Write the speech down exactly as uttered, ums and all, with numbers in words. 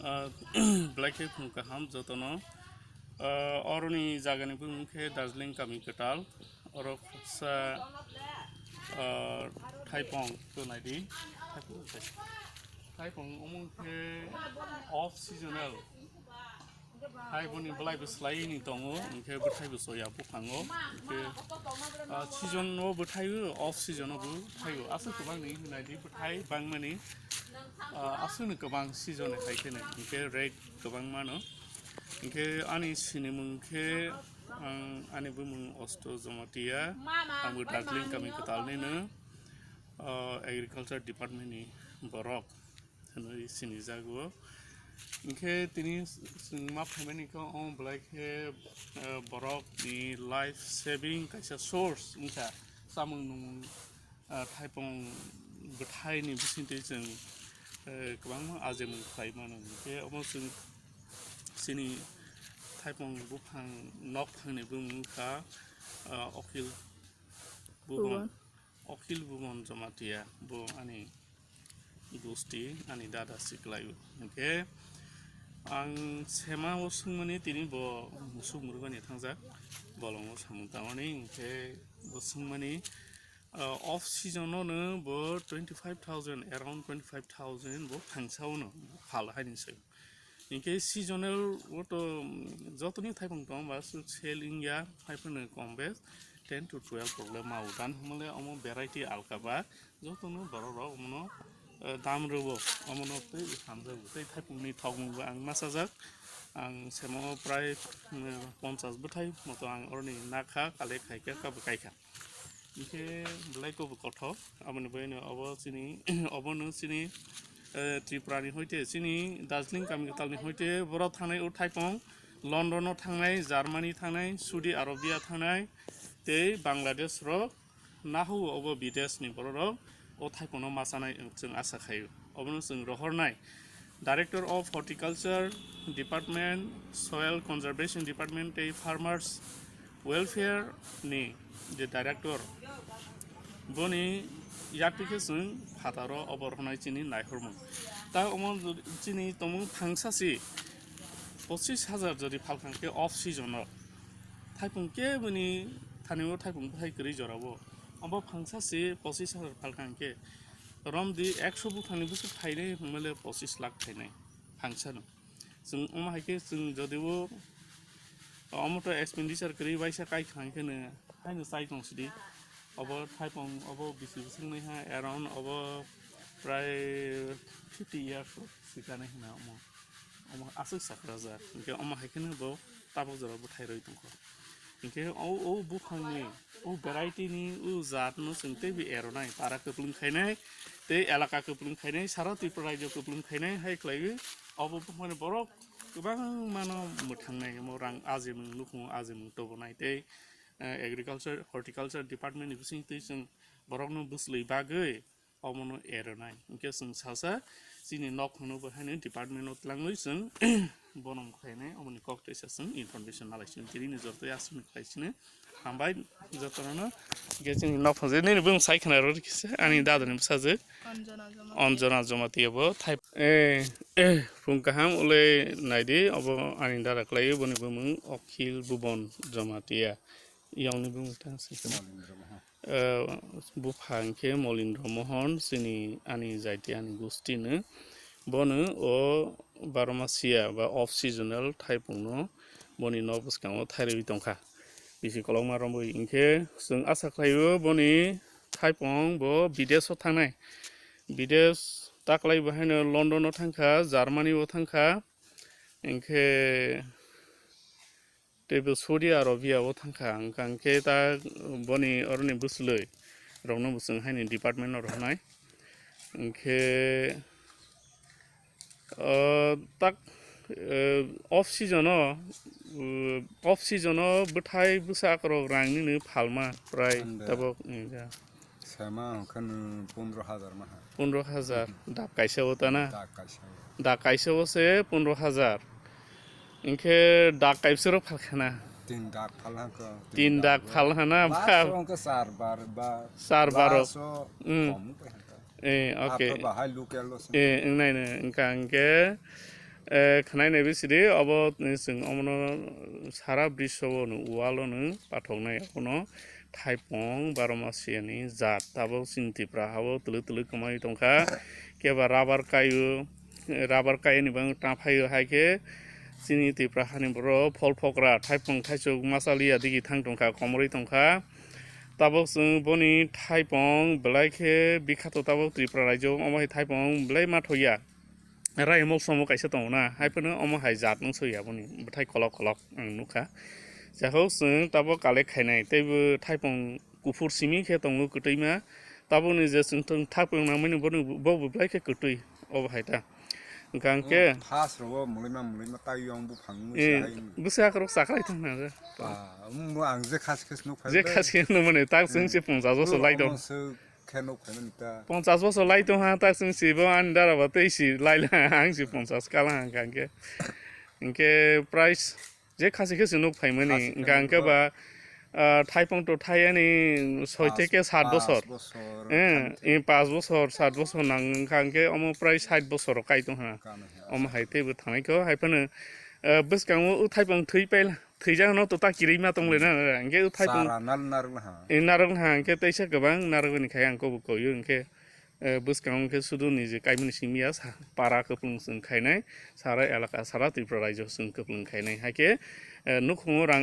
Ah, belai khe phung kaham jotono. Ah, oroni jagani bumung khe Darjeeling Kami Kwtal. Oro khoroksa, ah, thaipong to naidi. Thaipong, thaipong omo khe off seasonal. Hai boni belai bo swlaini tongo, hinkhe bwthai bo soya buphango. Hinkhe, ah, season o bwthai o, off season o bo thai o. Aswk kwbangni hinwi naidi bwthai bangmani, ah, aswkno kwbang season hai kheno, hinkhe rate kwbang mano. Hinkhe ani sinimung khe, ang, ani bumung Osto Jamatia, ang bo Darjeeling Kami Kwtalnino, ah, Agriculture Department ni borok. Hwnwi sinijago. Hinkhe tini chwng ma phaimani khe omo belai khe, eh, borokni life saving kaisa source wngkha. Chamung nwngmung, eh, thaipung bwthaini bisingtwi chwng, eh, kwbangma ajemung khlai mano. Hinkhe omo chwng chini thaipung buphang nokphangni bumung wngkha, eh, Okhil Bubon. Bubon. Okhil Bubon Jamatia, bo ani gusti, ani dada siklaio. Hinkhe ang sema o swngmani tini bo musuk murubani thangjak, bolongo samung tangmani, hinkhe bo swngmani, ah, off season o no bo twenty five thousand, around twenty five thousand bo phangsa o no phal haini sayo. Hinkhe seasonal o to, mm, jotoni thaipung tong ba su sale wngya, hai phano kom bes ten to twelve problem ma udan hwnmale omo variety alka ba jotono borok rok omono, eh, dam rwo omono tei hamjago tei thaipungni thokmung bo ang masajak. Ang semo prai, mm, ponchas bwthai moto ang oroni nakha, collect khaikha, kabo kaikha. Hinkhe belai kebo kothok, aboni bagwino obo chini, obono chini, eh, Tripura ni hoite, chini Darjeeling Kami Kwtal ni hoite, borok thangnai o thaipung, London o thangnai, Germany thangnai, Saudi Arabia thangnai, tei Bangladesh rok, nahu obo bidesh ni borok rok, o thaipung no machanai chwng asa khaio. Obono chwng rohornai Director of Horticulture Department, Soil Conservation Department tei Farmers Welfare ni je director, boni yakti khe chwng phataro obo rohornai chini naihormung. Ta omo chini tongmung phangsa si pochis hajar jodi phalkha khe off season o thaipung keboni thani o thaipung bwthai kwrwi jora o. Obo phangsa si pochis hajar phalkha khe romdi ekso buphangni bwswk phainai hwnmale pochis lakh phainai phangsa no. Chwng omo hai khe chwng jodi o omo to expenditure kwrwi waisa kai kha hwn khe no haino chai tong sidi. Obo thaipung obo bisi bwswk nai ha around obo prai fifty years rok swkang nai hwna omo. Omo aswk sakra jak hinkhe omo hai khe no bo tabuk jora bwthai rwi tongkha. Hinkhe o, o buphangni, o variety ni, o jat no chwng teibo eronai, para kwplwng khainai, tei elaka kwplwng khainai, sara Tripura rajyo kwplwng khainai, hai khlaiwi obo buphangni borok kwbangma no mwthangnai, omo rang ajimung, nukhungo ajimung tubunai, tei, eh, agriculture, horticulture department ni bisingtwi chwng borokno bwchlwi bagwi, omono eronai. Hinkhe chwng sasa chini nok phano bo haino department o twlangwi chwng bono khlainai, omoni kok teisa chwng information nalai chwng tini ni jotoi aswk ni khlai chini. Hambai jotono no. Hinkhe chini nok phano je nini bwng sai khna rw kisa ani dada ni bwsajwk Anjana Jamatia. Anjana Jamatia bo thai. Eh, eh, phung kaham ulai naidi obo ani dada khlai boni bumung Okhil Bubon Jamatia. Yongni bumung tang si. Molindra Mohan. Eh, bupha hinkhe Molindra Mohan, chini ani jaiti ani gustino. Bono o baro masiya ba off seasonal thaipungno boni nok bwskango thairwi tongkha. Bisi kolokma romwi hinkhe chwng asa khlaio boni thaipung bo bidesh o thangnai. Bidesh taklai bo haino London o thangkha, Germany o thangkha. Hinkhe teibo Saudi Arabia o thangkha, hwnkha hwnkhe ta boni oroni bwswlwi rokno bo chwng haini department o rohornai. Hwnkhe, o, tak, o, off season o, o, off season o bwthai bwsa akorok rang nini phalma prai Ande. Tabok, mm, ja. Sema hwnkhe nwng pondro hajar maha. Pondro hajar. Dak kaisa o ta na? Dak kaisa o. Dak kaisa o se pondro hajar. Hinkhe dak kaibsero phalkhana. Tin dak phalhakha. Tin dak phalhana, ba. Baso hwnkhe char bar ba. Char baro. Baso Mm. Kom wngpai hwnkha. Eh, okay. Ato bahai local lo se. Eh, wngnai no, wngkha hwnkhe Eh, khwnai nai bisidi, obo chwng omono sara brisho no walo no pathoknai, abono thaipong Baromasia ni jat. Tabok chini Tripura hao twlwk twlwk kwmai tongkha, keba rubber kaio, rubber kaini bang ta phaio, hai khe chini Tripura hani borok phol phokra thaipong thaichuk masa liya digi thang tongkha, komorwi tongkha. Tabok chwng boni thaipong belai khe bikhato, tabok Tripura rajyo omo hai thaipong belai ma thoya. Rai mok somo kaisa tongo na, hai phano omo hai jat wng soi aboni bwthai kolok kolok ang nukha. Jahok chwng tabok collect khainai, teibo thaipong kuphur simi khe tongo kwtwima. Tabokni je chwng thang thaipong nangmani bono bo bo belai khe kwtwi obo hai ta. Hwnkha hwnkhe Phas rogo mulima mulima tai yong buphang eh, hai. Bwswk akorok chakrai thangna. Ah, omo ang je khas khas nuk phai je khas khas nuk mani tak chwng se pungsa joso lai dong. Khe nuk phaimani ta. Pongchas bosor lai tong ha, tak chwng si bo ani dara ba tei si lai la, ang si pongchas kala hwnkha hwnkhe. Hwnkhe price je khasi khe si nuk phaimani, hwnkha hwnkhe ba, ah, thaipong to thai ani soi theke sat bosor. Eh, eh, pas bosor, sat bosor nang wngkha hwnkhe omo price sait bosor rok kai tong ha. Omo hai teibo thangnai kho, hai phano, ah, bwskango o thaipong thwi paila. Thwijak no to ta kirima tong le na, hwnkhe o thaipung. Chara nal narwk na ha. E narwk na ha, hwnkhe teisa kwbang narwk ni khai ang kobok koyo, hwnkhe, eh, bwskango hwnkhe sudu ni je kaimani simi ya sa, para kwplung chwng khainai, sara elaka, sara Tripura rajyo chwng kwplung khainai. Hai khe, eh, nukhungo rang